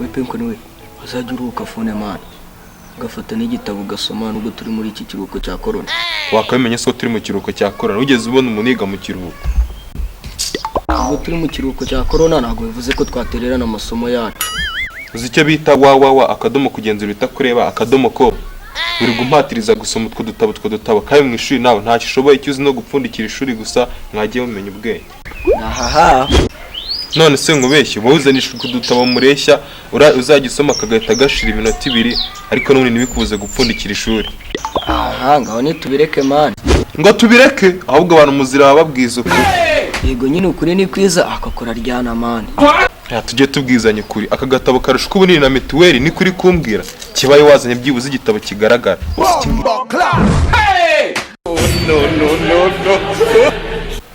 We Penko, niwe wazajya uruhuka phone man, ugafata n'igitabo ugasoma, nubwo turi muri iki kiruhuko cya corona. Wakabimenya se ko turi mu kiruhuko cya corona? Wigeze ubona umuntu yiga mu kiruhuko? Ubwo turi mu kiruhuko cya corona, ntabwo bivuze ko twatererana amasomo yacu. Uzi icyo bita www.kugenzura ibitakureba.com? Buri gumpatiriza gusoma utwo dutabo, kandi mu ishuri nawe ntacyo ushoboye. Icyo uzi no gupfundikira ishuri gusa. Mwagiye mumenya ubwenge. Ahaha. None se nkubeshye? Uba uzanisha utwo dutabo mureshya, uzajya usoma kagahita gashira iminota 2, ariko n'ubundi ntibikubuze gupfundikira ishuri. Aha ngaho nitubireke man. Ngo tubireke? Ahubwo abantu muzira bababwiza ukuri. Yego nyine, ukuri ni kwiza, akakora ryana man. Ya, tujye tubwizanya ukuri. Aka gatabo karusha uko ubunini na mituweli, ni kuri kumbwira kibaye wazanye byibuze igitabo kigaragara. No, no, no, no.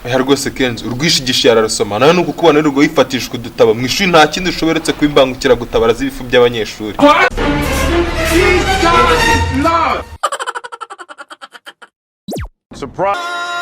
Oya rwose Kenzo, urwishigishiye ararusoma. Nawe nuko ukubona wirirwa wifatishwa udutabo mu ishuri, nta kindi ushoboye uretse kuba imbangukiragutabara z'ibifu by'abanyeshuri. Jesus is Lord. Surprise.